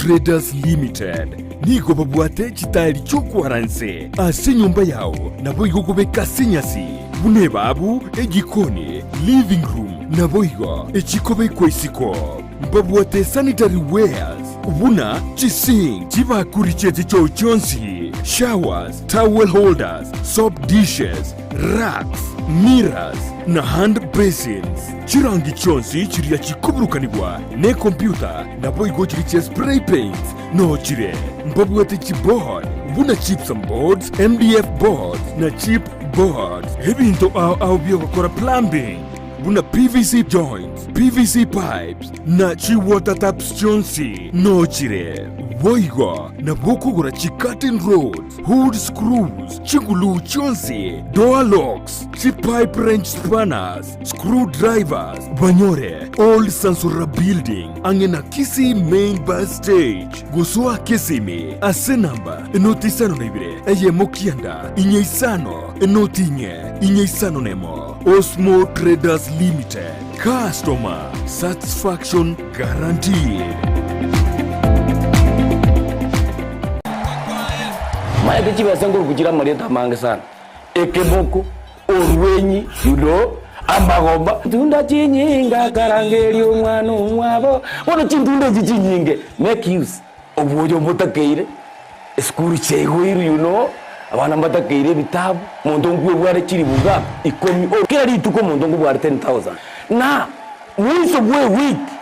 Traders Limited nigo babwate chitaeri chi'okwara inse ase enyomba yao, naboigo kobeka ase enyasi, buna ebabu, ejikoni, living room, naboigo echikobekwa isiko. Mbabwate sanitary wares buna chisink, chibakuri chie chichoo chionsi, showers, towel holders, soap dishes, racks, mirrors, na hand basins. Chirangi chionsi chiria chikoburukanigwa nekompyuta naboigo chiria chia spray paints noo chire. Mbabwate chiboard buna gypsum boards, MDF boards na chip boards. Ebinto ao ao biogokora plumbing buna PVC joints, PVC pipes na chi water taps chionsi noo chire. Boigo nabo okogora chi curtain rods, hood screws, chiguluu chionsi, door locks, chi pipe wrench spanners, screw drivers, banyore Old Sansora Building ang'e na Kisii Main Bus Stage. Gosoa Kisimi ase namba enoti isano na ibere eyemo kianda inye isano enoti inye inye isano nemo. Osmo Traders Limited, customer satisfaction guaranteed. Maete chibesa nkoruku chire amarieta amange sana, ekeboko, orwenyi, you know, amagomba. Chintunda chinyinge akarangeria omwana omwabo, bono chintunda echi chinyinge make use obwoyo mbotakeire, esukuru chiaigoirwe you know, abana mbatakeire ebitabu, omonto nkwebware chilifu ngapi? Ikomi, kera rituko omonto nkobware 10,000 na Mwiso bw'ewiki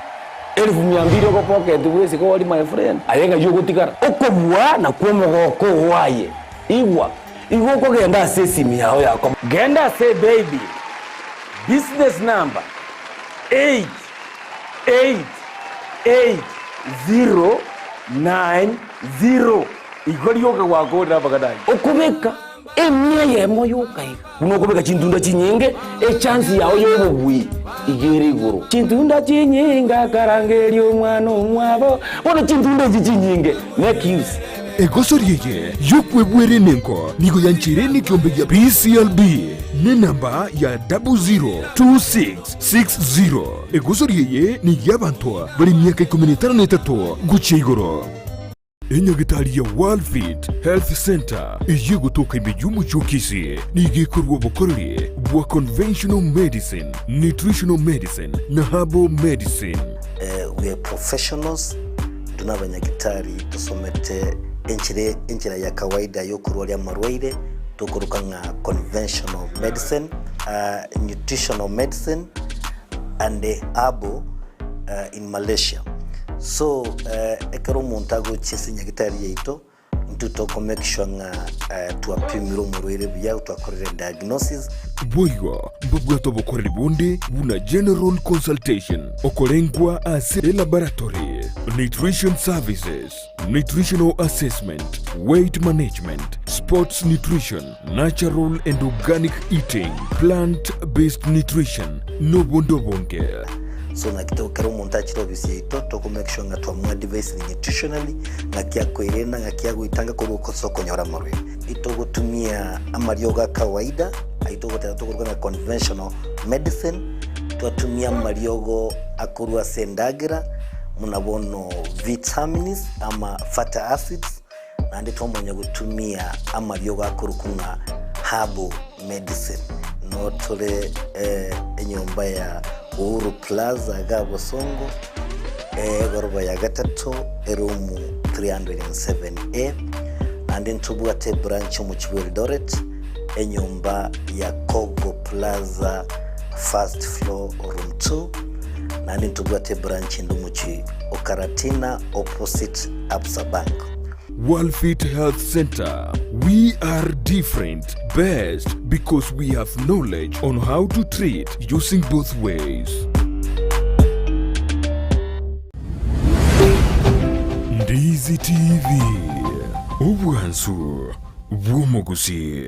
elifu mia mbili ogopocket bw'esiko ori my friend, aye ng'ai ogotigara? Okobua nakwo omogoko oo aye. Igwa, igo okogenda ase esimi yao ya komo. Genda ase baby, business number 8888090 igo rioka gwakorire amang'ana ayio. Okobeka Emia eyemo yoka iga. Buna okobeka chintunda chinyinge, echansi yao y'obobui iga ere igoro. Chintunda chinyinge akarangeria omwana omwabo. Bono chintunda echi chinyinge, make use. Egosori eye y'okwebwera enengo nigo yancheire nekiombe gia BCLB nenamba ya 002660. Egosori eye ney'abanto bare emiaka ikomi na etano na etato gochia igoro. Enyagitari ya Worldfit Health Centre eyio egotoka ime y'omochie o Kisii nigo ekorua obokoreri bwa conventional medicine, nutritional medicine na herbal medicine. We are professionals, intwe nabanyagitari tosomete enchera enchera ya kawaida yokorwaria amarwaire tokoroka ng'a conventional medicine, nutritional medicine and herbal in Malaysia. So ekero omonto agochia ase nyagitari yaito, intwe toko make sure ng'a twapimire omorwaire buya, twakorire diagnosis. Boigo mbabwate obokoreri bonde buna general consultation, okorengwa ase elaboratory, nutrition services, nutritional assessment, weight management, sports nutrition, natural and organic eating, plant based nutrition, nobonde obonge. So naki to ekero omonto achire ofisi yaito toko make sure ng'a twamoadvisire nutritionally, ng'aki akoerenda, ng'aki agoetanga korwa ase okonyora amarwaire. Itogotumia amariogo a kawaida, ayio togoteba tokoruga ng'a conventional medicine, twatumia amariogo akorwa ase endagera, buna bono vitamins ama fatty acids, Naende twamanya gotumia amariogo akorokwa ng'a herbal medicine. Noo tore enyomba ya Uhuru Plaza iga Bosongo, egoroba ya gatato, eroom 307A. Naende ntobwate ebranch omochie bwa Eldoret, enyomba ya Kogo Plaza first floor room 2. Naende ntobwate ebranch ende omochie o Karatina opposite Absa Bank. Worldfit Health Centre, we are different, best because we have knowledge on how to treat using both ways. Ndizi TV, obwansu bw'omogusii.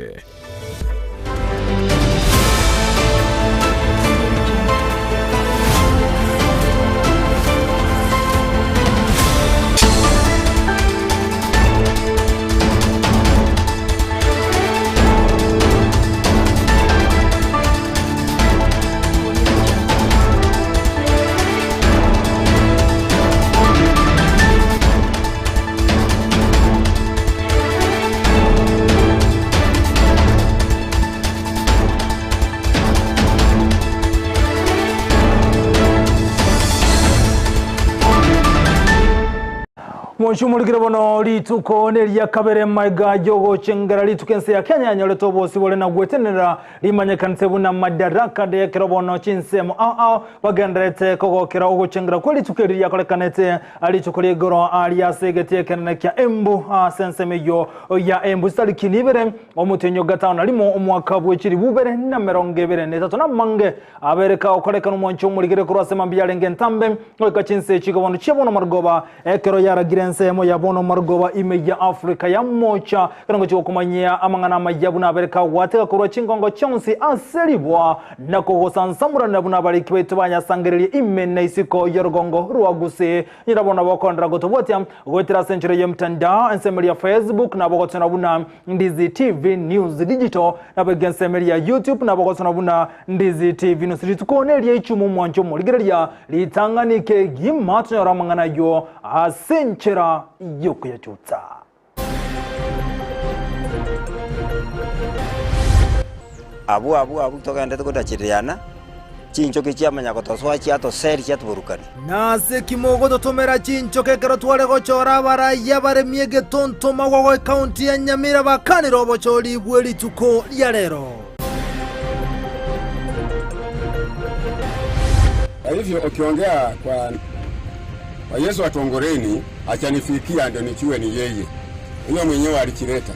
Monchumorikire bono rituko neria kabere maiga yogochengera rituko ense ya Kenya yanyorete obosibore na gwetenenera rimanyekanete buna Madaraka Day ekero bono chinsemo ao ao bagendererete kogokera ogochengera kwe rituko eri riakorekanete rituko ria igoro aria ase egetii ekenene kia Embu ase ensemo eyio ya Embu chitariki ibere omotienyi o gatano na rimo omwaka bwe chilifu ibere na emerongo ebere na etato na amange Abere kagokorekana omwancho omorigere korwa ase mambia yarenge entambe, goika chinse echi bono chia bono marogoba, ekero yaragire ensemo ya bono marogoba ime ya Afrika ya moocha, ekero ngochia gokomanyia amang'ana amaya buna abere kagwateka korwa chingongo chionsi ase ribwa, na kogosansamoranera buna abariki baito bayasangererie ime na isiko y'orogongo rwa Gusii. Nyarabwo nabo okondera gotobwatia goetera ase enchera y'emtandao, ensemo eria Facebook, nabo ogotona buna Ndizi TV News Digital, naboigo ensemo eria ya YouTube nabo ogosona buna Ndizi TV News. Rituko neria ichumu omwancho omorigereria ritang'ani kegima tonyore amang'ana ayio ase enchera y'okoyachutsa. Abwo abwo abwo togenderete gotachereana, chinchoki chiamanya gotosoa chiatoseria chiatoburukania. Nase ki mogototomera chinchoka ekero tware gochora abarai abaremi egetontoma gwa ekaunti ya Nyamira bakanire obochori bwe rituko ria rero? Kwa hivyo ukiongea kwa, kwa Yesu atongoreni, achanifikia ndio nijue ni yeye huyo mwenyewe alichileta.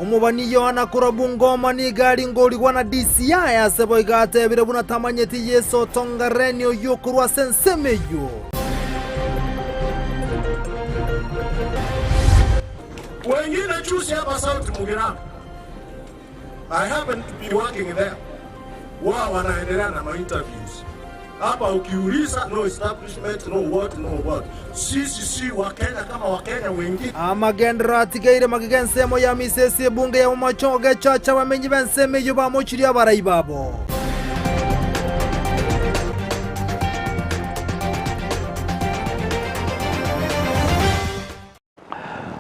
Omobani Yohana korwa Bungoma nigo aringorigwa na DCI ase boigo atebire buna tamanyeti Yeso otongareni oyio korwa ase ensemo eyio. Wengine juzi hapa South Mugirango, I happen to be working there, wao wanaendelea na ma interviews hapa, ukiuliza no establishment no what no what. Sisi si Wakenya kama Wakenya wengine. Amagenderero atigaire magega ensemo ya Misesi ebunge ya Bomachogo gechacha abamenyi b'ensemo eyio bamochirie abarai babo.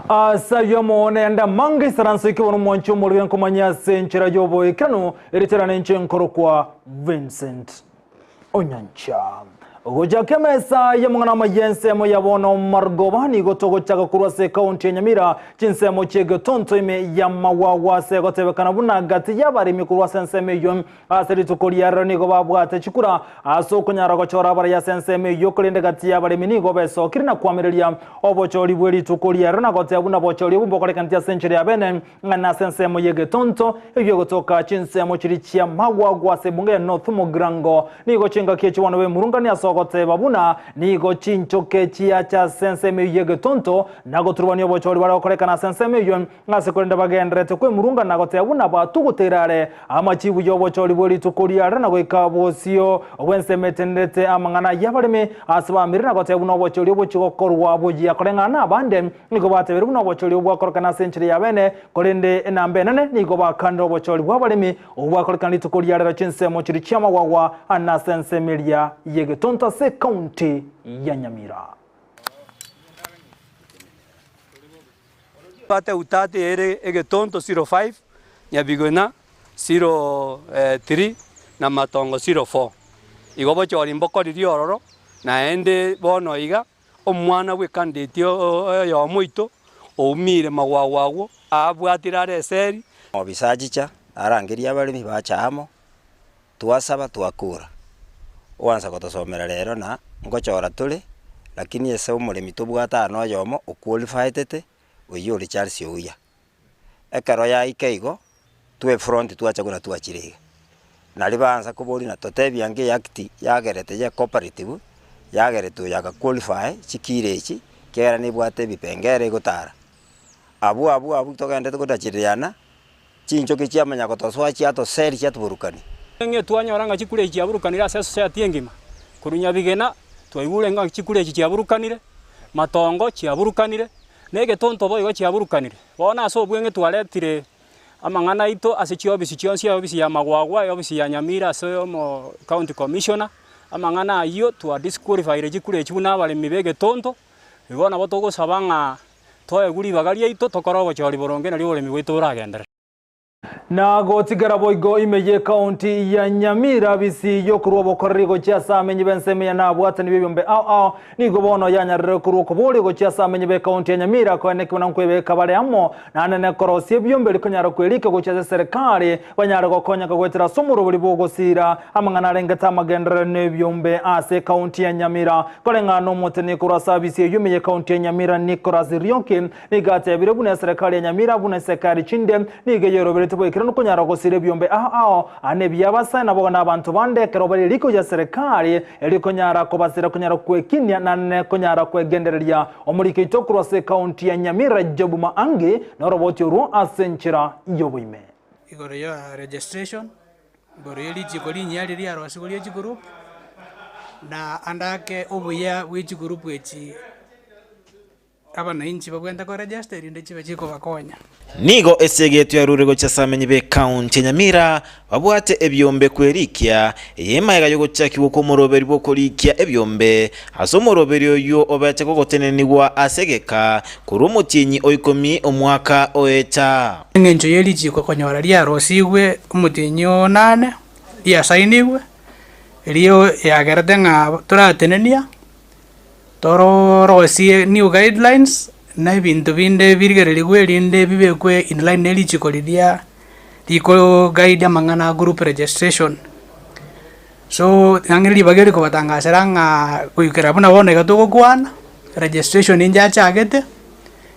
Ase ayio amo nende amange isaranso ekebono omwanchi omorwire nkomanya ase enchera y'oboikeranu eritera nenche nkorokwa Vincent Onyancha. Gochaka emesa y'amang'ana amaya ensemo ya bono Margoba nigo togochaka korwa ase ekaunti ya Nyamira chinsemo chi'egetonto ime ya Mawawa ase egotebekana buna gati y'abaremi korwa ase ensemo eyio Ase rituko riarero nigo babwate chikura ase okonyara gochora abarai ase ensemo eyio, korende gati y'abaremi nigo besokire na koamereria obochori bwe rituko riarero na goteba buna bochori obwo mbokorekaneti ase enchera ya bene, ng'a nase ensemo y'egetonto eyio egotoka chinsemo chiria chi'amagwagwa ase ebunga ya North Mugirango. Nigo chingaki echi bono bemurungania ase ogoteba buna nigo chinchoke chiacha ase ensemo eyio y'egetonto na goturubania obochori bare gokorekana ase ensemo eyio. Ase korende bagendererete kwemurunga na goteba buna batugutire are amachibu y'obochori bwe rituko riare na goika bosio bw'ensemo etenerete amang'ana y'abaremi ase bamire na goteba buna obochori obochie gokorwa boyia koreng'ana nabande nigo batebire buna obochori obwo bwakorekana ase enchera ya bene korende enamba enene nigo bakanire obochori bw'abaremi obwo bwakorekana rituko riarero chinsemo chiria chi'amagwagwa ane ase ensemo eria y'egetonto ase ekaunti ya Nyamira. Bate Utati ere egetonto 05, Nyabigwena 03 na Matongo 04. Igo bochori mbokoririe ororo, naende bono iga omwana bw'ecandidate oyomo oito oumire magwagwa agwo, abwatire are eseri. Obisa achicha, arangeria abaremi bacha amo, twasaba twakora. Oansa gotosomera rero na ngochora tore, lakini ase omoremi tobwate aa noyomo oqualifietete, oyio ore Charles Ouya. Ekero yaika igo, twefront twacha buna twachire iga. Naria baansa koboria na totebia ng'a eact yagerete ya cooperative, yagerete oyo aka qualify chikiro echi, ekiagera nebwate ebipengere egotara. Abwo abwo abwo togenderete gotachereana. Chinchoki chiamanya gotosoa chiatoseria chiatoburukania. Ng'e twanyora ng'a chikura echi chiaburukanire ase esociety engima. Korwa Nyabigena twaigure ng'a chikura echi chiaburukanire, Matongo chiaburukanire, na egetonto boigo chiaburukanire. Bono ase obweng'e twaretire amang'ana aito ase chiofisi chionsi, eofisi ya Magwagwa, eofisi ya Nyamira ase omo county commissioner, amang'ana ayio twa disqualified chikura echi buna abaremi ba egetonto, igo nabo togosaba ng'a Toegwe ribaga riaito tokore obochori boronge nario oboremi bwaito boragenderere. Na gotigara boigo ime y'ecounty ya Nyamira bisi y'okorua obokoreri gochia ase amenyi b'ensemo ya nabwatani b'ebiombe ao ao nigo bono yanyarire korwa okoboria gochia ase amenyi b'ecounty ya Nyamira koenekigwa na nkwebeka bare amo naende nekorosia ebiombe erio konyara kwerika gochia ase eserekari banyare gokonyeka goetera ase omorobori bw'ogosira amang'ana arengete amagenderero n'ebiombe ase ecounty ya Nyamira koreng'ana n'omoteni korwa ase abisi eyio ime y'ecounty ya Nyamira Nicholas Rioki Nigo atebire buna eserekari ya Nyamira buna esekari chinde nigo eyoroberetie boikeranu konyara gosira ebiombe ao ao aa nebiya abasae nabogo na abanto bande ekero bare riko ya serekari erio konyara kobasira konyara kwekinia nane konyara kwegendereria omoriko oito korwa ase ekaunti ya Nyamira Job Maangi noroboti orwo ase enchera yoboime. Igoro ya registration, igoro ye richiko rinyia riria riarosigwe rie chigroup, na ande ake obuya bwe chigroup echi. Abanainchi babwenerete koregesta erinde chibe chikobakonya. Nigo esegetwe yarure gochia ase amenyi b'ekaunti ya Nyamira babwate ebiombe kwerikia, eye magega y'ogochakigwa kw'omoroberi bw'okorikia ebiombe ase omoroberi oyio obete gogotenenigwa ase egeka korwa omotienyi o ikomi omwaka oeta. Engencho ye richiiko konyora riarosigwe omotienyi o nane, riasainigwe, erio yagerete ng'a toratenenia. Tororosie new guidelines na ebinto binde birigererigwe erinde bibekwe in line ne richiko riria riko guide amang'ana a group registration. So nang'e ribaga eri kobatangasera ng'a goikera buna bono iga togokwana, registration inchachagete,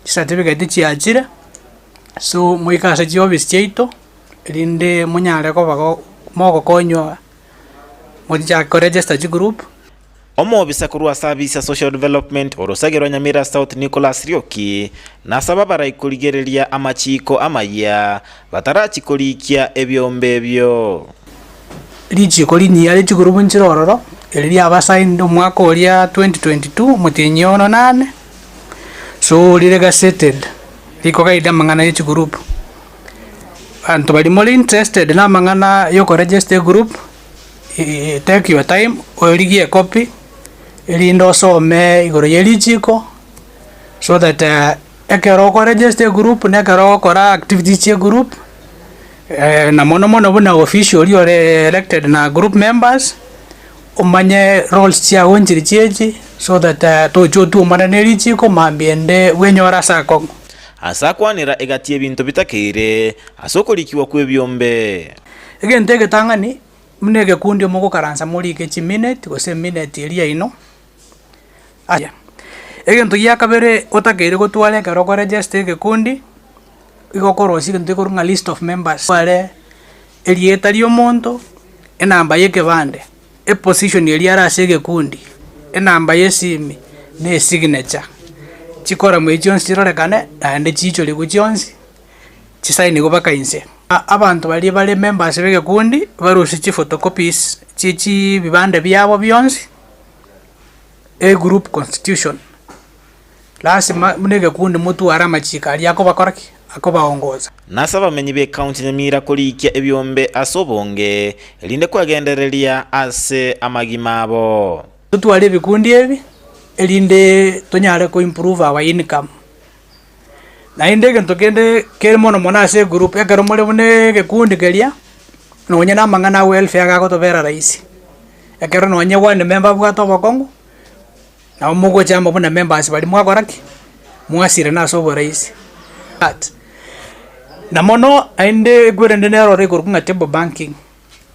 chicertificate chiachire, so moike ase chiofisi chiaito, erinde monyare koba go mogokonywa mochake koregister chigroup. Omobisa korwa ase abisi ya Social Development orosage rwa Nyamira South Nicholas Rioki nasaba abarai korigereria amachiiko amayia batarachi korikia ebiombe ebio. Richiiko rinyiya rie chigurubu nchire ororo, eri riaba signed omwaka oria 2022 omotienyi ono nane, so rire gazetted rikoguide amang'ana ye chigurubu. Abanto baria more interested na amang'ana ya okoregister egroup. Take your time origie ecopy erinde osome igoro ye richiko so that ekero okoregister egroup na ekero ogokora activities chia egroup na mono mono buna official oria ore elected na group members, omanye roles chiago nchiri chiachi so that tocha otwomane na erichiko mambia ende bwenyore ase akong'u. Ase akwanera egati y'ebinto bitakeire ase okorikigwa kw'ebiombe. Egento egetang'ani, buna egekundi omogokaransa morike chiminute gose eminute eria yaino, aya. Egento gia kabere otakeire gotwara ekero okoregister egekundi, igo okorosia egento gekorwa ng'a list of members, otware erieta ria omonto, enamba ya ekebande, eposition eria are ase egekundi, enamba ya esimi, na esignature. Chikolamu echio chionsi chirorekane naende chiichorigwe chionsi. Chisaini mpaka inse. Abanto baria bare members b'egekundi barusie chifotocopies chie chibibande biabo bionsi, egroup constitution. Lasima buna egekundi motware amachiko aria akobakora ki? Akobaongoza. Nase abamenyi b'ecounty ya Nyamira korikia ebiombe ase obonge, erinde kwegendereria ase amagima abo. Totware ebikundi ebi, erinde tonyare ko improve our income. Naende egento kende kere mono mono ase egroup, ekero more buna egekundi keria, nonye na amang'ana a welfare iga agotobera rahisi. Ekero nonye one member abwate obokong'u, nabo mogocha amo buna members baria mwakora ki? Mwasirana ase oborahisi. But, na mono naende ekwerende nere ore korokwa ng'a table banking,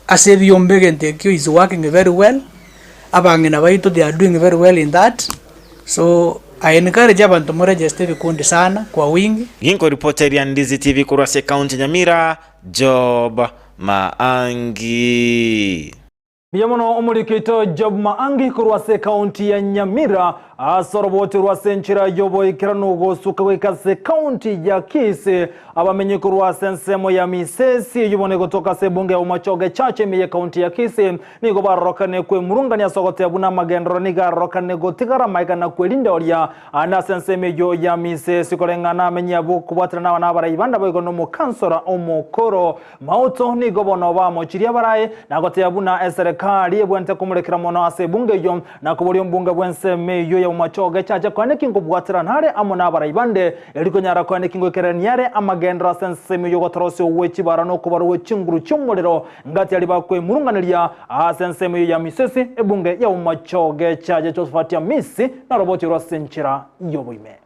ase ebiombe egento ekio is working very well, abang'ina baito they are doing very well in that, so I encourage abanto mo register ebikundi sana kwa wingi. Ginkoripoteria Ndizi TV korwa ase ekaunti ya Nyamira, Job Maangi. Mbuya mono omoriki oito Job Maangi korwa ase ekaunti ya Nyamira ase oroboti rwa ase enchera y'oboikeranu gosuka goika ase ekaunti ya Kisii Abamenyi korwa ase ensemo ya Misesi, eyio bono egotoka ase ebunge ya Bomachoge Church ime y'ecounty ya Kisii, nigo barorokane kwemurungania ase ogoteba buna amagenderero nigo arorokane gotigara magega na kwerinda oria aande ase ensemo eyio ya Misesi koreng'ana amenyi abwo kobwaterana abana abarai bande boigo nomokansora omokoro Mauto nigo bono bamochirie abaraai na goteba buna eserekari ebwenerete komorekera mono ase ebunge eyio na koboria ombunge bw'ensemo eyio ya. ya Bomachoge chache koene ki nkobwaterana are amo nabarai bande, erio konyara koene ki ngoikererania are amagenderero ase ensemo y'ogotorosia ogwe chibara na okobarwa gwe chinguru chi'omorero ngati aria bakwemurunganeria ase ensemo eyio ya Misesi, ebunge ya Bomachoge chache Josephat Amisi naroboti orwo ase enchera y'oboime.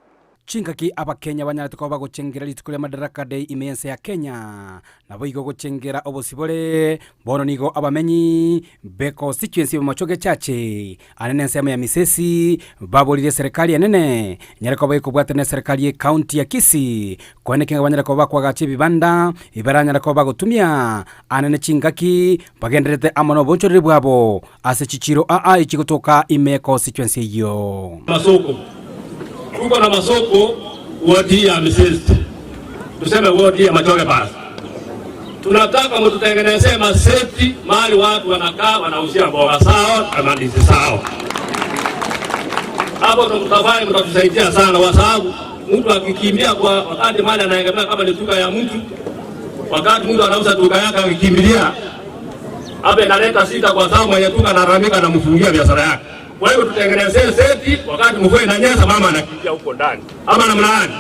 Chingaki Abakenya banyarete koba bagochengera rituko ria Madaraka Day ime y'ense ya Kenya, naboigo gochengera obosibore, bono nigo abamenyi be constituency y'Obomachoge Chache ane nensemo ya Misesi baborire eserekari enene enyare koba ekobwatana neserekari ye county ya Kisii koeneki ng'a banyare koba bakoagacha ebibanda ebaranyare koba bagotumia ane ne chingaki bagendererete amo nobonchoreri bwabo ase chichiro aa echigotoka ime ye constituency eyio. Masoko, tuko na masoko wodi ya Misesi, tuseme wodi ya Machoge basi. Tunataka mtutengenezee maseti mahali watu wanakaa wanauzia mboga zao na mandizi zao. Hapo ndo mtafanya, mtatusaidia sana, kwa sababu mtu akikimbia kwa wakati mali anaegemea kama ni duka ya mtu, wakati mtu anauza duka yake akikimbilia hapa inaleta sita, kwa sababu mwenye duka analalamika, anamfungia biashara yake. Kwa hiyo tutengenezee seti, wakati mvua inanyesha, mama anakimbia huko ndani, ama namna gani?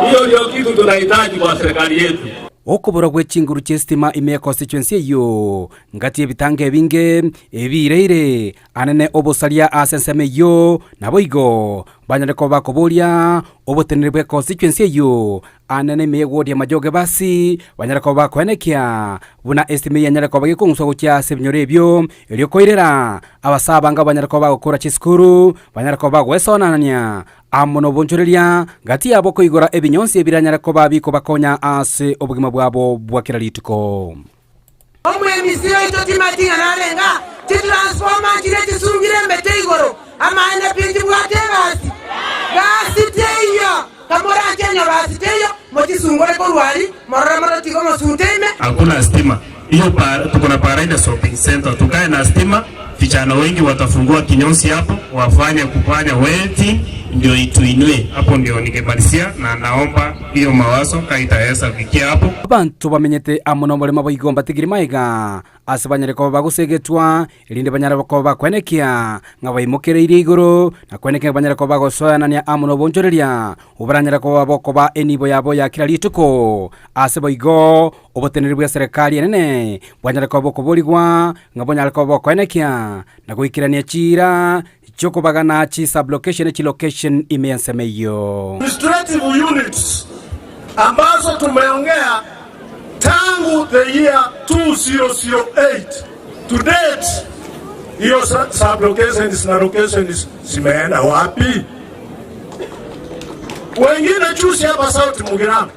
Hiyo ndio kitu tunahitaji kwa serikali yetu. Okobora gwe chinguru chi'esitima ime ya constituency eyio, ngati y'ebitango ebinge ebiireire anene obosaria ase ensemo eyio, naboigo banyare koba bakoboria oboteneneri bwe constituency eyio anene ime y'ewodi ya Majoge basi banyare koba bakoenekia buna esitima eyio enyare koba gekong'uswa gochia ase ebinyoro ebio, erio koirera abasaa abange banyare koba bagokora chisukuru, banyare koba bagwesonania Amo nobonchoreria gati yabo koigora ebinyonsi ebiranyare koba bikobakonya ase obogima bwabo bwa kera rituko. Omwemisi oito timati ng'a narenge aa, chitransformer nchiria chisungire emete igoro, amaene pi nchibwate egasi. Gasi teiyo, kamoranche onye gasi teiyo, mochisungore korwa aria, morore mototige omosunte ime. Hakuna stima hiyo pa, tuko na Paraida shopping center, tukae na stima, vijana wengi watafungua kinyozi hapo wafanye kufanya welding ndio ituinue hapo. Ndio ningemalizia na naomba hiyo mawazo ka itaweza fikia hapo. Abanto bamenyete amo nomoremo boigo mbatigire magega ase banyare koba bagosegetwa, erinde banyare koba bakwenekia ng'a baimokereirie igoro, na kwenekia ng'a banyare koba bagosoanania amo nobonchoreria oboranyare koba bokoba enibo yabo ya kera rituko. Ase boigo oboteneneri bw'eserekari enene bwanyare koba bokoborigwa, ng'a bonyare koba bokoenekia na goikerania chiira chi'okobagana chi-sublocation ne chi-location ime y'ensemo eyio. Administrative units ambazo tumeongea tangu the year 2008 to date, hiyo sublocations na locations zimeenda wapi? Wengine juzi hapa South Mugirango,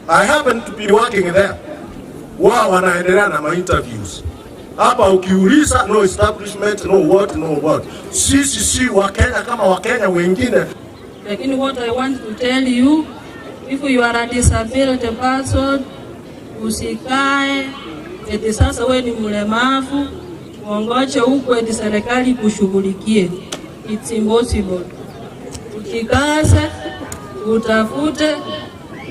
I happen to be working there, wao wanaendelea na ma interviews hapa, ukiuliza no establishment no what no what. Sisi si Wakenya kama Wakenya wengine. Lakini what I want to tell you, if you are a disability person, usikae eti sasa we ni mlemavu uongoje huku eti serikali kushughulikie. It's impossible. Ujikaze, utafute,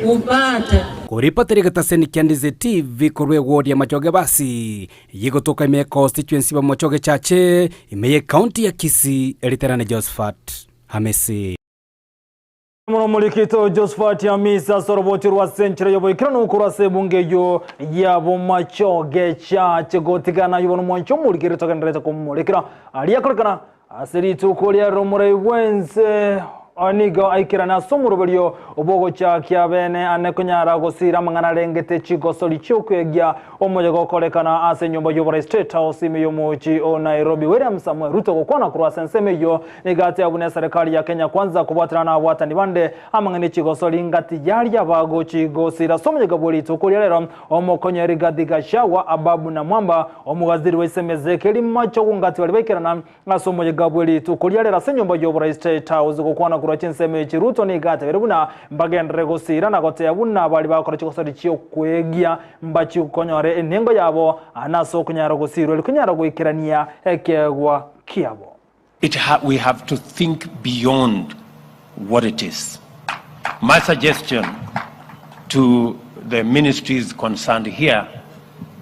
upate. Koripotera egetaseni kia Ndizi TV korwa ewodi ya Machoge basi yigotoka ime ya constituency ba Machoge Chache ime ye county ya Kisii eriterane Josephat Hamisi. Mono omorikito Josephat Hamisi ase oroboti rwa ase enchera y'oboikeranu korwa ase ebunge eyio ya Bomachoge Church gotigana ayio bono omwancho omorikire togendererete komorekera aria akorekana Ase rituko riarero omorai bw'ense nigo aikerane ase omoroberio bw'ogochakia bene ane konyara gosiira amang'ana arengete chigosori chi'okwegia omoyega okorekana ase enyomba y'oborai State House ime y'omochie o Nairobi. William Samoei Ruto gokwana korwa ase ensemo eyio nigo atea buna eserekari ya Kenya Kwanza kobwaterana nabwatani bande amang'ana echigosori ngati yaria bagochi gosiira ase omoyega bw'erituko riarero Omokonyi Rigathi Gachagua, Ababu Namwamba, omowaziri wa ise Ezekiel Machogu ngati baria baikerana ase omoyega bwe rituko ria rero ase enyomba y'oborai State House gokwana korwa chinsemo echi Ruto nigo atebire buna mbagenderere gosiira na goteba buna baria bagokora chigosori chi'okwegia mbachie konyora enengo yabo ase okonyara gosiirwa erio konyara goikerania ekeegwa kiabo. It ha we have to think beyond what it is. My suggestion to the ministries concerned here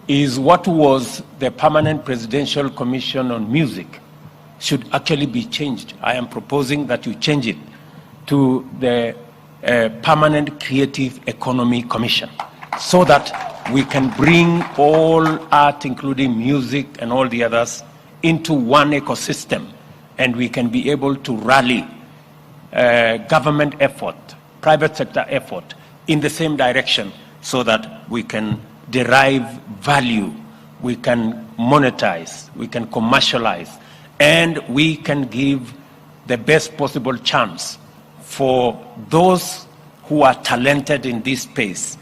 is what was the Permanent Presidential Commission on Music. should actually be changed. I am proposing that you change it to the uh, Permanent Creative Economy Commission so that we can bring all art, including music and all the others, into one ecosystem and we can be able to rally uh, government effort, private sector effort in the same direction so that we can derive value, we can monetize, we can commercialize, and we can give the best possible chance for those who are talented in this space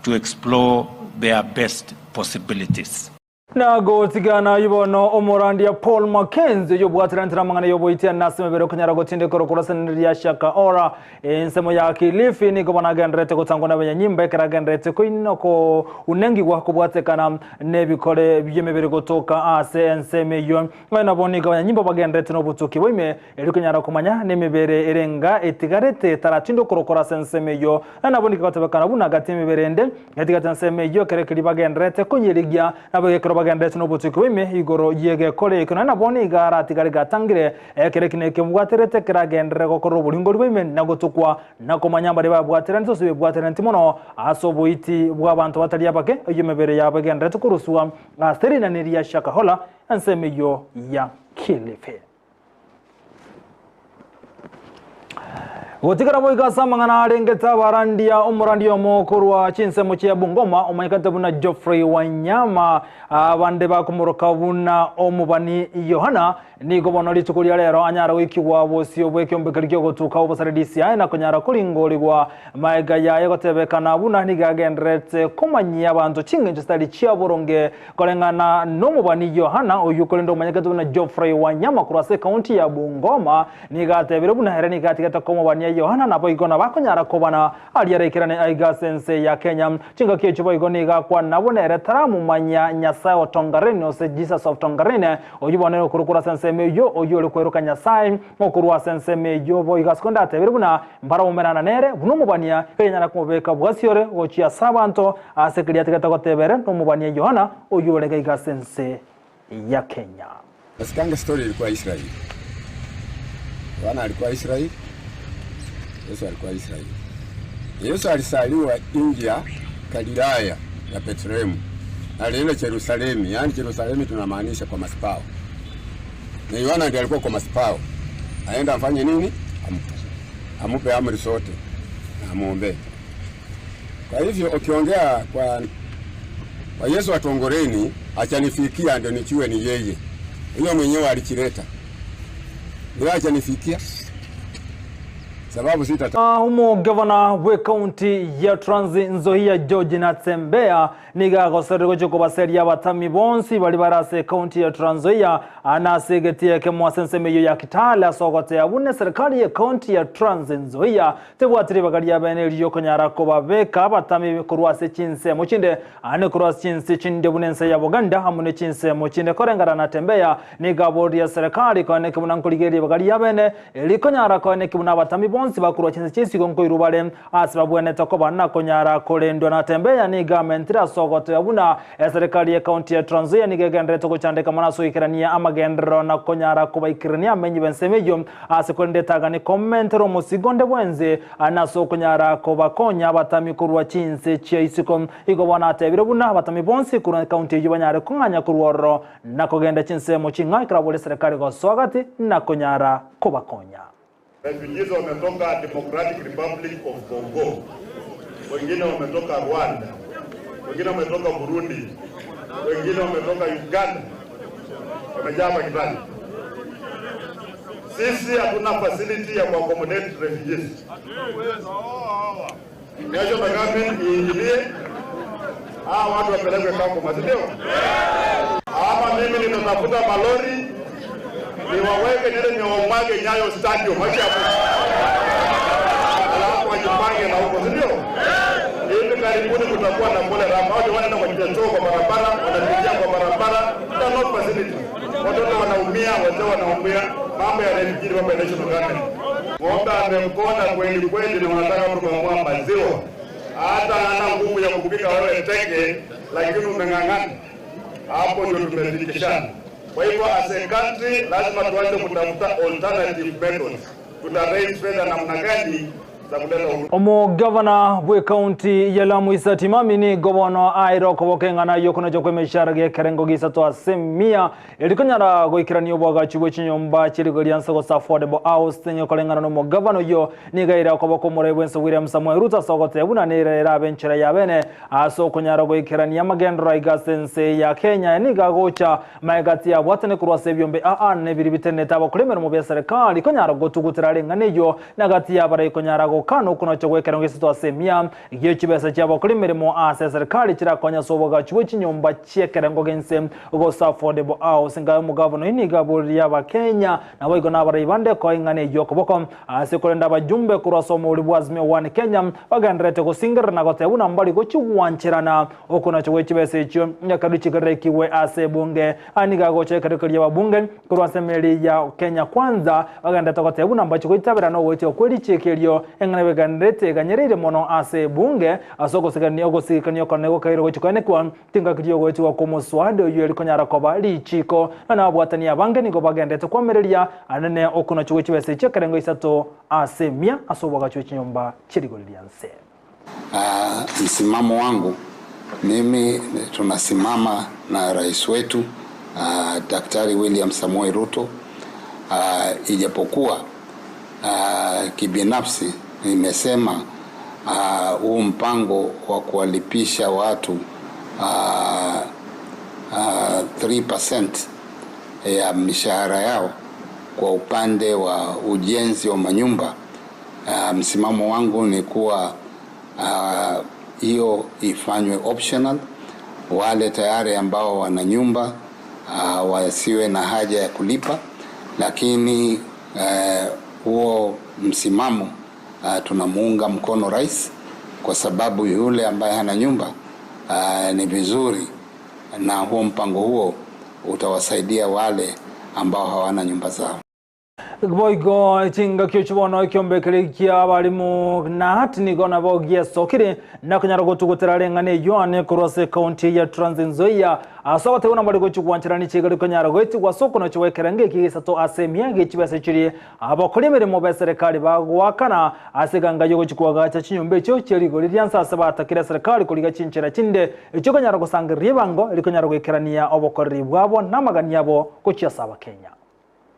to explore their best possibilities. Na gotigana ayio bono omorandia Paul Mackenzie oyio obwateranetire amang'ana y'oboitiani ase emebere okonyara gotindeka orokorasanera ria Shakahola ensemo ya Kilifi nigo bono agendererete gotangwa n'abanyanyimba ekero agendererete koina kounengigwa kobwatekana nebikore bi'emebere gotoka ase ensemo eyio. Nonya nabo nigo abanyanyimbo bagendererete nobotuki bwa ime erio konyara komanya nemebere ere enga etigarete etaratinde okorokora ase ensemo eyio. Nonya nabo nigo egotebekana buna gati emebere ende etigarete ensemo eyio ekero keria bagendererete konyerigia nabo ekero bagendererete nobotuki bwa ime igoro y'egekore ekio. Nonya nabo nigo aratigare gatangire ekero eki nekebwaterete keragenderere gokorera oboringori bwa ime na gotukwa na komanya mbaria babwateranete gose bebwateraneti mono ase oboiti bw'abanto batari abake, eyio emebere yabo egendererete koruswa ase rinani ria Shakahola ensemo eyio ya Kilifi. Gotigara boigo ase amang'ana arengete abarandia omorandia omo korwa chinsemo chia Bungoma omanyekete buna Geoffrey Wanyama abande bakomoroka buna omobani Yohana nigo bono rituko ria rero anyara goikigwa bosio bw'ekiombekeri kiogotuka obosare DCI na konyara koringorigwa maega yaye gotebekana buna nigo agendererete komanyia abanto ching'encho chitari chia boronge Koreng'ana nomobani Yohana, oyio korende omanyekete buna Geoffrey Wanyama korwa ase ekaunti ya Bungoma, nigo atebire buna ere nigo atigete komobania Yohana naboigo nabakonyara kobana aria araikerane aiga ase ense ya Kenya. Chingaki echio boigo nigo akwana buna ere taramomanya Nyasae o Tongareni ose Jesus of Tongareni, oyio bono ere okorokwa ase ensemo eyio, oyio ore kweroka Nyasae okorwa ase ensemo eyio. Boigo ase korende atebire buna mbaramoumerana nere buna omobania, erio anyare komobeka bwasiore gochia ase abanto Ase keria atigete goteba ere nomobani Yohana, oyio ore gaiga ase ense ya Kenya. Nasikanga story ilikuwa Israeli. Yohana alikuwa Israeli, Yesu alikuwa Israeli. Yesu alisaliwa inji ya Galilaya ya Betlehemu. Alienda Jerusalemi, yaani Jerusalemi tunamaanisha kwa masipao. Na Yohana ndiye alikuwa kwa masipao. Aenda afanye nini? Amupe amri zote na amuombee. Kwa hivyo ukiongea kwa, kwa Yesu atongoreni achanifikia ndio nichue ni yeye. Huyo mwenyewe alichileta. Ndio achanifikia. Sababu sita Omogavana bw'ekaunti ya Trans Nzoia George Natembeya nigo agoserire gochia kobaseria abatami bonsi baria bare ase ekaunti ya Trans Nzoia na ase egetii ekemo ase ensemo eyio ya Kitale ase ogotea buna eserikari y'ekaunti ya Trans Nzoia Tebwati ribaga riabene ri'okonyara kobabeka abatami korwa ase chinsemo chinde, aane korwa ase chinse chinde buna ense ya Buganda amo ne chinsemo chinde. Koreng'ana na Tembeya, nigo aboria eserekari koeneki buna nkorigia ribaga riabene rikonyara koeneki buna abatami bonsi bakorwa chinse chi'isiko nkoirwa bare ase babwenerete koba na konyara korendwa. Na Tembeya nigo amentire ase ogoteba buna eserekari y'ecounty ya Trans Nzoia nigo egendererete gochandeka mono ase goikerania amagenderero na konyara kobaikerania amenyi b'ensemo eyio Ase korende tagane komentera omosigo onde bwensi, nase okonyara kobakonya abatami korwa chinse chia isiko. Igo bono atebire buna abatami bonsi korwa ekaunti eyio banyare kong'anya korwa ororo na kogenda chinsemo ching'ao ekero abore eserekari gosoa gati na konyara kobakonya. Refugees wametoka Democratic Republic of Congo, wengine wametoka Rwanda, wengine wametoka Burundi, wengine wametoka Uganda, wamejaa hapa Kitale. Sisi hatuna facility ya kuaccommodate refugees. National government iingilie, hawa watu wapelekwe Kakuma, si ndio? Ama mimi nitatafuta malori niwaweke niende niwamwage Nyayo Stadium maisha hapo, alafu wajipange na huko, si ndio? Hivi karibuni kutakuwa na cholera hapa. Watu wanaenda kwa choo kwa barabara, wanapitia kwa barabara, there are no facility. Watoto wanaumia, wazee wanaumia, mambo ya refugee, mambo ya national government. Ng'ombe amemkonda kweli kweli, na wanataka kukamua maziwa, hata hana nguvu ya kupika wewe teke, lakini umeng'ang'ana. Hapo ndio tumefikishana. Kwa hivyo as a country lazima tuanze kutafuta alternative methods. Tuta raise fedha namna gani za kuleta huduma. Omogavana bw'ekaunti ya Lamu Issa Timami nigo bono aire okoboka eng'ana y'okonacha kw'emeshahara g'ekerengo gisato ase mia eri konyara goikerania oboagachi bwe chinyomba chi'erigo ria nse gose affordable house tinye koreng'ana n'omogavana oyio nigo aire okoboka omorai bw'ense William Samoei Ruto ase ogoteba buna nere erabe enchera ya bene ase okonyara goikerania amagenderero aiga ase ense ya Kenya nigo agocha Magega tiyabwatane korwa ase ebiombe aa na ebiri bitenenete abakora emeremo b'eserekari konyara gotugutera ring'ana eyio, na gati y'abarai konyara gokana okonacha gw'ekerengo gesato ase emia gie chibesa chi'abakora emeremo ase eserekari chirakonye ase obogachi bwe chinyomba chi'ekerengo g'ense gose affordable house. Ngaye omogavana oyio nigo aboririe Abakenya naboigo nabarai bande koa ing'ana eyio okoboko ase korenda abajumbe korwa ase omouri bwa Azimio One Kenya bagendererete gosingerera na goteba buna mbari gochigwancherana Okonacha gwe chibesa echio nyakarwe chikarekigwe ase ebunge. Aya nigo agocha ekereko ri'ababunge korwa ase emeri ya Kenya Kwanza bagenderete goteba buna mbache goitabera na ogoetigwa kwe richiiko erio eng'ana begendererete eganyereire mono ase ebunge ase ogosigania ogosigikania okonene gokairwe gochia koenekwa tingaki ri'ogoetigwa kw'omoswada oyio eri konyara koba richiiko na nababwatani abange nigo bagenderete koamereria anene okonacha gwe chibesa echio ekerengo isato ase emia ase oboagachi bwe chinyomba chi'erigori ria nse. Msimamo wangu mimi tunasimama na rais wetu Daktari William Samoei Ruto ijapokuwa kibinafsi nimesema huu mpango wa kuwalipisha watu 3% ya mishahara yao kwa upande wa ujenzi wa manyumba msimamo wangu ni kuwa hiyo ifanywe optional. Wale tayari ambao wana nyumba wasiwe na haja ya kulipa, lakini huo msimamo tunamuunga mkono rais, kwa sababu yule ambaye hana nyumba ni vizuri, na huo mpango huo utawasaidia wale ambao hawana nyumba zao. Boigo chingaki echi bono ekiombe keria ki'abarimu Knut nigo nabo giesokire na konyara gotugutera ring'ana eyio ane korwa ase ekaunti ya Trans Nzoia ase ogoteba buna mbare gochia gwancherana chiga rikonyara goetigwa ase okonochia gw'ekerengo eki gesato ase emiaka ye chibesa chiria abakori emeremo b'eserekari bagoakana ase eganga y'ogochia koagacha chinyomba echio chie rigori ria nse ase batakire eserekari korigia chinchera chinde echio konyara gosangereria ebango rikonyara goikerania obokoreri bwabo na amagani abo gochia ase Abakenya.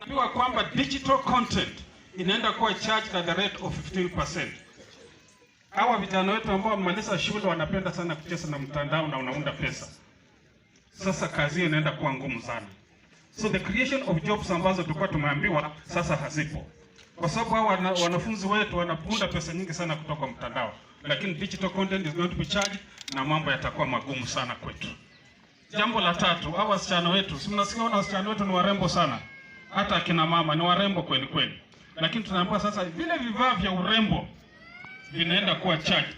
Ambiwa kwamba digital content inaenda kuwa charged at the rate of 15%. Hawa vijana wetu ambao wamemaliza shule wanapenda sana kucheza na mtandao na unaunda pesa. Sasa kazi hiyo inaenda kuwa ngumu sana. So the creation of jobs ambazo tulikuwa tumeambiwa sasa hazipo, kwa sababu hawa wanafunzi wetu wanaunda pesa nyingi sana kutoka mtandao, lakini digital content is going to be charged na mambo yatakuwa magumu sana kwetu. Jambo la tatu, hawa wasichana wetu, si mnasikia wana wasichana wetu ni warembo sana, hata akina mama ni warembo kweli kweli, lakini tunaambiwa sasa vile vifaa vya urembo vinaenda kuwa charged.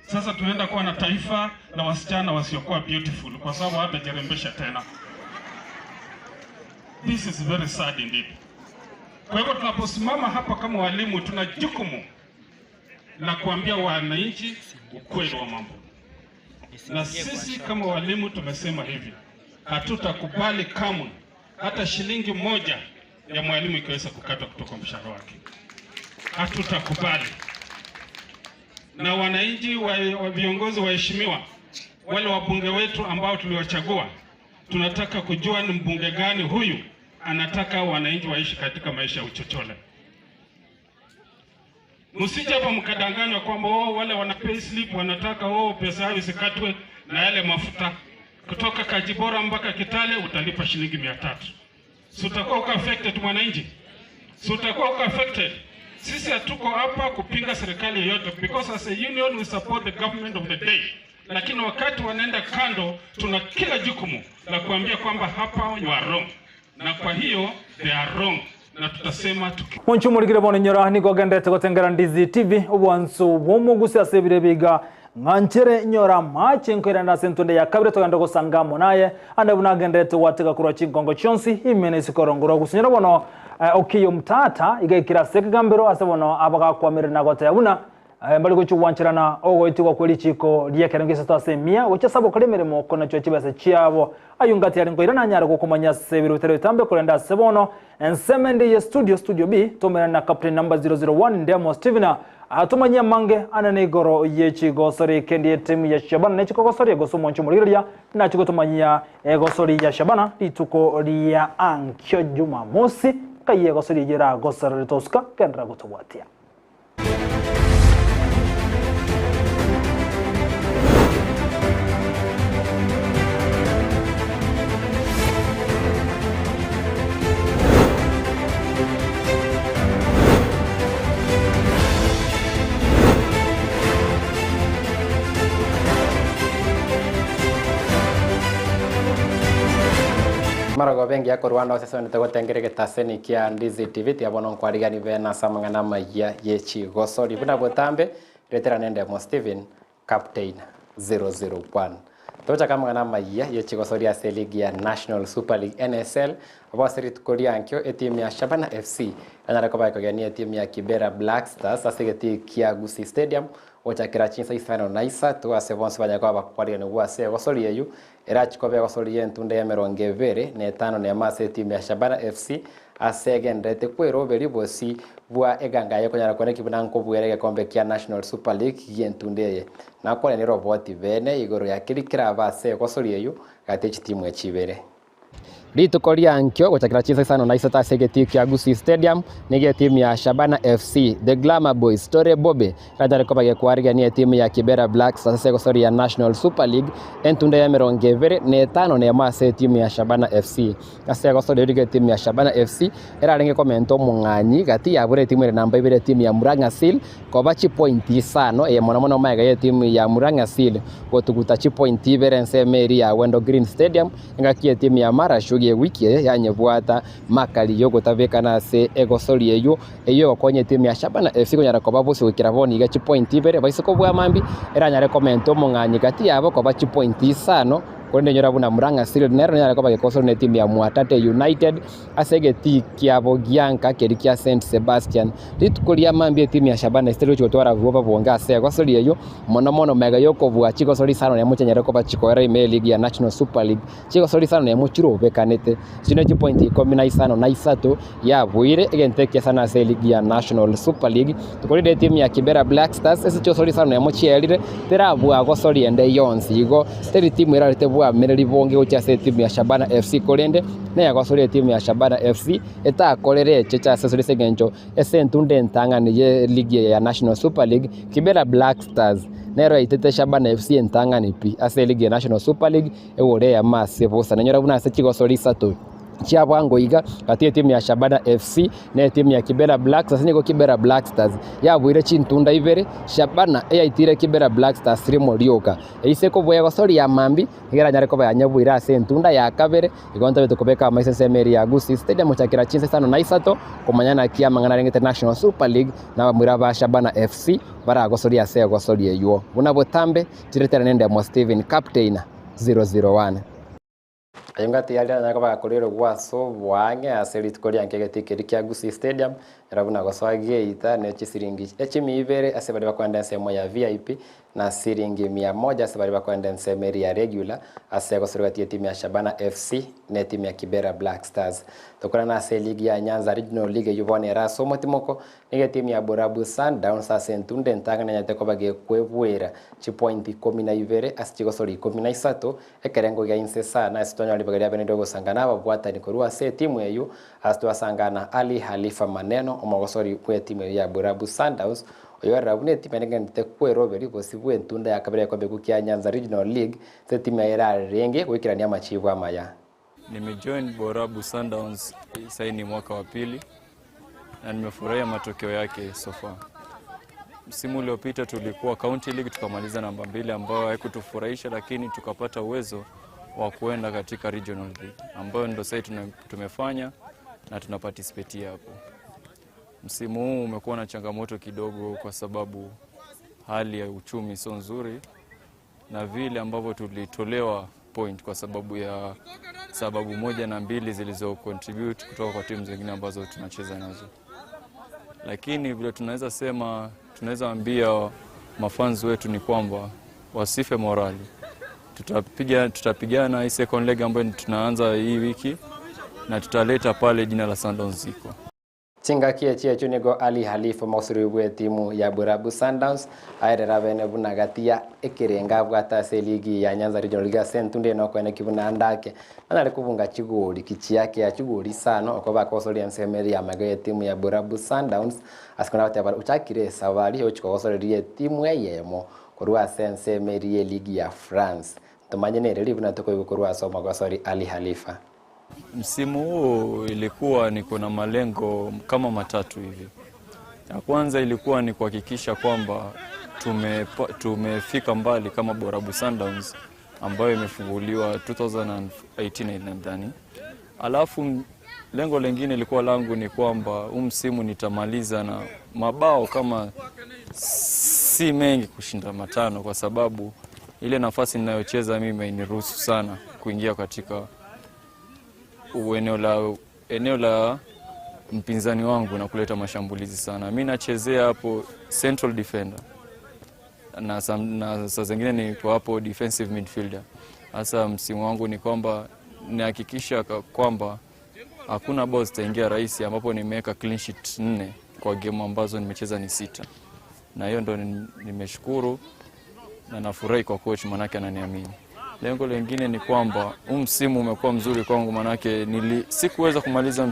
Sasa tunaenda kuwa na taifa la wasichana wasiokuwa beautiful kwa sababu hawatajirembesha tena. This is very sad indeed. Kwa hivyo tunaposimama hapa kama walimu, tuna jukumu la kuambia wananchi ukweli wa mambo, na sisi kama walimu tumesema hivi, hatutakubali kamwe hata shilingi moja ya mwalimu ikiweza kukatwa kutoka mshahara wake, hatutakubali. Na wananchi wa viongozi waheshimiwa, wale wabunge wetu ambao tuliwachagua, tunataka kujua ni mbunge gani huyu anataka wananchi waishi katika maisha ya uchochole. Msije hapa mkadanganywa kwamba oh, wale wana pay slip wanataka oh, pesa yao isikatwe na yale mafuta. Kutoka Kajibora mpaka Kitale utalipa shilingi 300. Si utakuwa uko affected mwananchi? Si utakuwa uko affected? Sisi hatuko hapa kupinga serikali yoyote because as a union we support the government of the day. Lakini wakati wanaenda kando, tuna kila jukumu la kuambia kwamba hapa you are wrong, na kwa hiyo they are wrong, na tutasema tuki Monche omorikire bono inyora nigo ogenderete gotengera Ndizi TV obwansu bw'omogusi ase ebiro ebi iga ng'anchere nyora amache nkoirana ase entonde ya kabere togende gosanga amo naye ande buna agenderete gwatega korwa chinkongo chionsi ime na isiko rongoro gose nyora bono eh, Okiya Omtata iga ekire ase ekegambero ase bono abagakwamire na goteba buna. Mbare gochia gwancherana ogoetigwa kwe richiiko ri'ekerengo isato ase emia, gochia ase abakora emeremo konachwa chibesa chiabo. Ayio ngati are nkoirana anyare gokomanya ase ebiro bitari bitambe, korende ase bono ensemo ende ye studio, studio B, tomerane na Captain number 001 Ndemo Stephen atomanyie amange anene igoro ye chigosori kende etimu ya Shabana nechikogosoria gose omwancho omorigereria nachi gotomanyia egosori ya Shabana rituko ria ankio Jumamosi nkai egosori eyio eragosorere tosuka genderera gotobwatia. Marogoba engiya korwa ande ase sonete gotengera egetaseni kia Ndizi TV tiga bono nkwarigani bene ase amang'ana amayia ye chigosori buna botambe retera nende Mo Steven Captain 001 Tochake amang'ana amayia ye chigosori ase eligi ya National Super League NSL abo ase rituko riankio etimu ya Shabana FC yanyare koba ekogenia etimu ya Kibera Black Stars ase egetii kia Gusii Stadium gochakera chinsa isano na isato ase bonsi banyare koba bakwariganigwa ase egosori eyio Erachie koba egosori y'entunda y'emerongo ebere, na etano nemo ase etimu ya Shabana FC, ase egendererete kweroberia obosi bwa eganga eye konyara kweneki buna nkobuera egekombe kia National Super League gi'entunda eye. Nakwane neroboti bene igoro ya keria kerabe ase egosori eyio gati ye chitimu echi ibere. Rituko riankio gochakera chinsa isano na isato ase egetii kia Gusii Stadium, nigo etimu ya Shabana FC, The Glamour Boys, Tore Bobe, Eranyare koba gekwarigia etimu ya Kibera Black Stars ase egosori ya National Super League entunda y'emerongo ebere na etano na emo ase etimu ya Shabana FC. Ase egosori erio nigo etimu ya Shabana FC erarenge komenta omong'anyi gati yabo na etimu ere namba ibere etimu ya Murang'a Seal koba chipointi isano eye mono mono magega y'etimu ya Murang'a Seal gotuguta chipointi ibere ensemo eria ya Wendo Green Stadium engaki etimu ya Mara Sugar ewiki eye yanyebwata makari yogotabekana ase egosori eyio Eyio egokonya etimu ya Shabana FC konyara koba bosio goikera bono iga chipointi ibere baise kobua mambia eranyare komenta omong'anyi gati yabo koba chipointi isano korende inyora buna Murang'a Seal nero nenyare koba gekosoro na etimu ya Mwatate United ase egetii kiabo gianka keria kia St Sebastian. Rituko ria mambia etimu ya Shabana FC terigochia gotwara bwoba bonge ase egosori eyio mono mono magega yokobua chigosori isano nemo chianyare koba chikoera ime eligi ya National Super League. Chigosori isano nemo chirobekanete, echio ne chipointi ikomi na isano na isato yabuire egento ekiya sana ase eligi ya National Super League. Tokorire etimu ya Kibera Black Stars ase chigosori isano nemo chierire terabua gosori ende yonsi igo teri timu erarete bwameneri bonge gochia ase etimu ya Shabana FC korende neyagosoria etimu ya Shabana FC etakorere eche chiasesori ase engencho ase entunda entang'ani ye ligi eye ya National Super League Kibera Black Stars nero yaitete Shabana FC entang'ani pi ase eligi ya National Super League Egori eyemo ase bosa nanyora buna ase chigosori isato chia bwango iga gati y'etimu ya Shabana FC na etimu ya Kibera Black Stars nigo Kibera Black Stars yabuire chintunda ibere Shabana eyaitire Kibera Black Stars rimo rioka eise kobua egosori ya mambia nigo eranyare koba yanyebuire ase entunda ya kabere igo ntobe tokobeka amaiso ensemo eria ya Gusii Stadium gochakera chinsa isano na isato komanya naki amang'ana arenge National Super League na abamura ba Shabana FC baragosorie ase egosori eywo buna botambe Chiretera nendemwa Stephen Captain 001. Ayio ngati yaria nanyare koba gakorerwa ase oboang'e ase rituko ria nkegeti keria kia Gusii Stadium, ero buna gosoa geita ne chisiringi echimia ibere ase baria bakoenda ensemo ya VIP na siringi mia moja ase baria bakoenda ensemo eria ya regular ase egosorwa gati y'etimu ya Shabana FC na etimu ya Kibera Black Stars. Tokorana ase eligi ya Nyanza Regional League eyio bono ere ase omotimoko Nigo etimu ya Borabu Sundowns ase entunda entang'ani yanyarete koba gekweboera chipointi ikomi na ibere ase chigosori ikomi na isato, ekerengo gia inse sana ase twanyora ribaga ria bene ri'ogosangana ababwatani korwa ase etimu eyio ase twasangana Ali Halifa Maneno omogosori bw'etimu eyio ya Borabu Sundowns oyorera buna etimu ere ngenderete kweroberia bosio bw'entunda ya kabere y'egekombe kia Nyanza Regional League ase etimu eye erarenge goikerania amachibu amaya. Nimejoin Borabu Sundowns sasa ni mwaka wa pili na nimefurahia matokeo yake so far. Msimu uliopita tulikuwa County League tukamaliza namba mbili ambayo haikutufurahisha, lakini tukapata uwezo wa kuenda katika Regional League ambayo ndio sasa tumefanya na tuna participate hapo. Msimu huu umekuwa na changamoto kidogo kwa sababu hali ya uchumi sio nzuri na vile ambavyo tulitolewa point kwa sababu ya sababu moja na mbili zilizo contribute kutoka kwa timu zingine ambazo tunacheza nazo, lakini vile tunaweza sema Tunaweza ambia mafans wetu ni kwamba wasife morali. Tutapiga tutapigana hii second leg ambayo tunaanza hii wiki na tutaleta pale jina la Sundowns ziko. Chingaki echi echio nigo Ali Halif omosuri bw'etimu ya Borabu Sundowns aerera bene buna gati ya ekerengo abwate ase eligi ya Nyanza Regional League ase entunde nokoeneki buna andake nanyare kobunga chigori ki chiake ya chigori isano okwo bakogosoria ensemo eria ya magega y'etimu ya Borabu Sundowns ase kona goteba ochakire esabari ochi kogosoreria etimu eyemo korwa ase ensemo eria y'eligi ya France. Ntomanye nereri buna tokoigwa korwa ase omogosori Ali Halifa. Msimu huu ilikuwa niko na malengo kama matatu hivi. Ya kwanza ilikuwa ni kuhakikisha kwamba tumefika mbali kama Borabu Sundowns ambayo imefunguliwa 2018 nadhani. Alafu lengo lingine ilikuwa langu ni kwamba huu msimu nitamaliza na mabao kama si mengi kushinda matano, kwa sababu ile nafasi ninayocheza mimi hainiruhusu sana kuingia katika eneo la, eneo la mpinzani wangu na kuleta mashambulizi sana. Mi nachezea hapo central defender na, na saa zingine niko hapo defensive midfielder. Hasa msimu wangu ni kwamba nihakikisha kwamba hakuna bao zitaingia rahisi, ambapo nimeweka clean sheet nne kwa game ambazo nimecheza ni sita, na hiyo ndo nimeshukuru na nafurahi kwa coach, manake ananiamini. Lengo lingine ni kwamba huu msimu umekuwa mzuri kwangu, manake nili, sikuweza kumaliza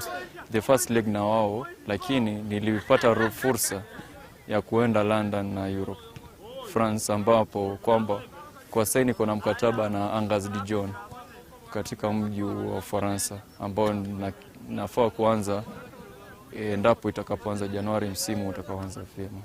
the first leg na wao, lakini nilipata fursa ya kuenda London na Europe France, ambapo kwamba kwa sasa niko na mkataba na Angers Dijon katika mji wa Ufaransa ambao na, nafaa kuanza endapo itakapoanza Januari, msimu utakaoanza vyema.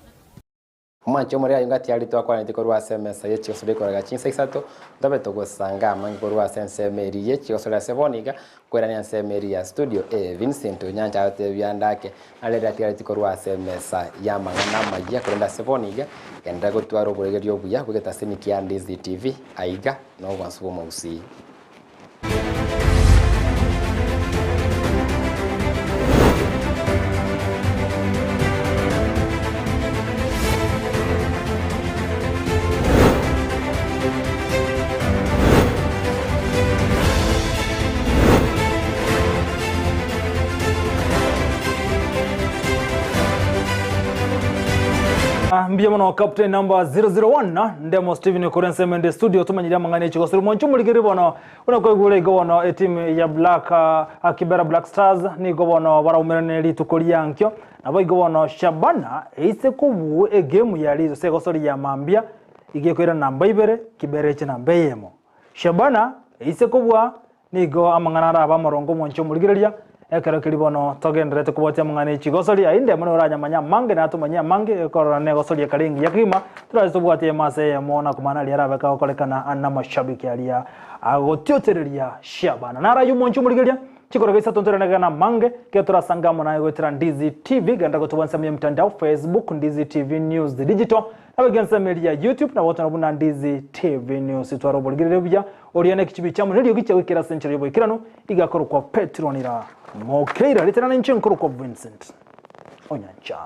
Omwanchi omorero ayio ngati aria twakwaneti korwa ase emesa ye chigosori ekoraga chinsa isato, ntobe togosanga amange korwa ase ensemo eria ye chigosori ase bono iga, nkoirania ensemo eria ya studio ee Vincent Onyancha agotebia ndake nare riria atigareti korwa ase emesa y'amang'ana amayia korende ase bono iga, genderera gotwara oboregeria obuya bw'egetasini kia Ndizi TV aiga nobwansu bw'omogusii. Mbuya mono Captain number 001 Ndemo Steven kore ensemo ende studio tumanyire amang'ana echigosori mwancho omorigeri bono buna kwaigure igo bono etimu ya Black uh, Kibera Black Stars nigo bono baraumerane rituko riankio nabo igo bono Shabana eise kobua egemu ya riso ase egosori ya mambia iga ekoira namba ibere Kibera eche namba eyemo Shabana eise kobua Nigo amang'ana arabe amoronge omwanche omorigereria, ekero keria bono togendererete kobwatia amang'ana e chigosori, aye mono oranyamanye amange na atomanyie amange, ekorora negosori ekare engiya kegima, torache tobwate eyemo ase eyemo na komanya aria arabe kagokorekana namashabiki aria agotiotereria Shabana. Naro ayio omwanche omorigereria, chikorogo isato ntorenegena amange, ekero torasange amo naye goetera Ndizi TV, genda gotobua ensemo ya mtandao, Facebook, Ndizi TV News Digital, Naboigo ensemo eria ya YouTube nabo gotana buna Ndizi TV News. Twara oborigereria buya, oria nekichibi chiamo neriogi chia goikera ase enchera y'oboikeranu, iga akorokwa Petronila Mokeira. Ritera ninche nkorokwa Vincent Onyancha.